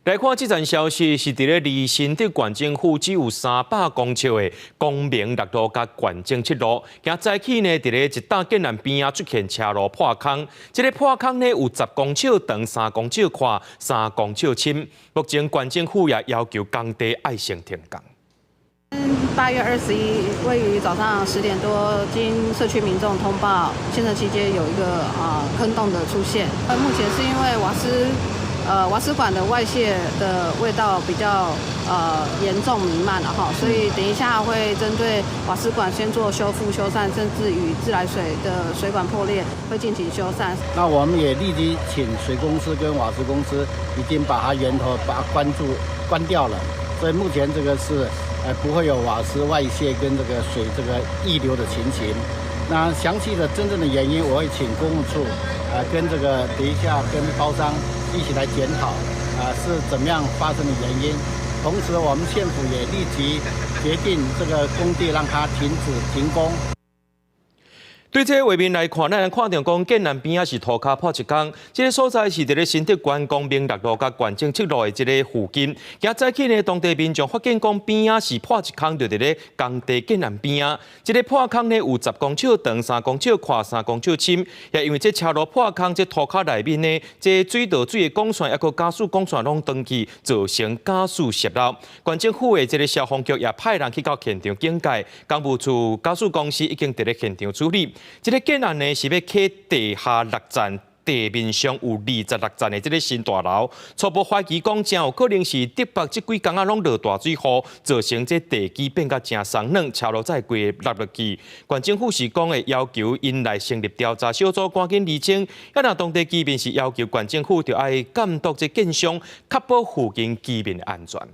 來看這層消息，是佇咧離新竹縣政府只有300公尺的光明六路佮縣政七路，今早起呢，佇咧一棟建案邊仔出現車路破空，這个破空呢有10公尺長、3公尺寬、3公尺深。目前縣政府也要求工地愛先停工。 8月21，位於早上10點多，經社區民眾通報，縣城七街有一個坑洞的出現。目前是因為瓦斯管的外泄的味道比較嚴重彌漫了哈，所以等一下會針對瓦斯管先做修復修繕，甚至與自來水的水管破裂會進行修繕。那我們也立即請水公司跟瓦斯公司已經把它源頭把它關住關掉了，所以目前這個是不會有瓦斯外泄跟這個水這個溢流的情形。那詳細的真正的原因，我會請工務處跟這個等一下跟包商一起來檢討是怎麼樣發生的原因。同時，我們縣府也立即決定這個工地讓它停止停工。對這個畫面來看，咱會看著講建案邊仔是塗跤破一空，這个所在是佇咧新竹縣光明六路佮縣政七路的這个附近。今早起呢，當地民眾發現講邊仔是破一空，就佇咧工地建案邊仔。這个破空呢有10公尺長、3公尺寬、3公尺深。也因為這車路破空，這塗跤內面呢，這水道水的管線，抑閣瓦斯管線攏斷去，造成瓦斯洩漏。縣政府的這个消防局也派人去到現場警戒，工務處瓦斯公司已經佇咧現場處理。這个建案呢是欲起地下六層，地面上有26層的這个新大樓，初步懷疑講，真有可能是竹北這幾工仔攏落大水雨，造成這地基變甲誠鬆軟，車路才會規落落去。縣政府是講會要求𪜶來成立調查小組，趕緊釐清。啊，若當地居民是要求縣政府著愛監督這建商，確保附近居民的安全。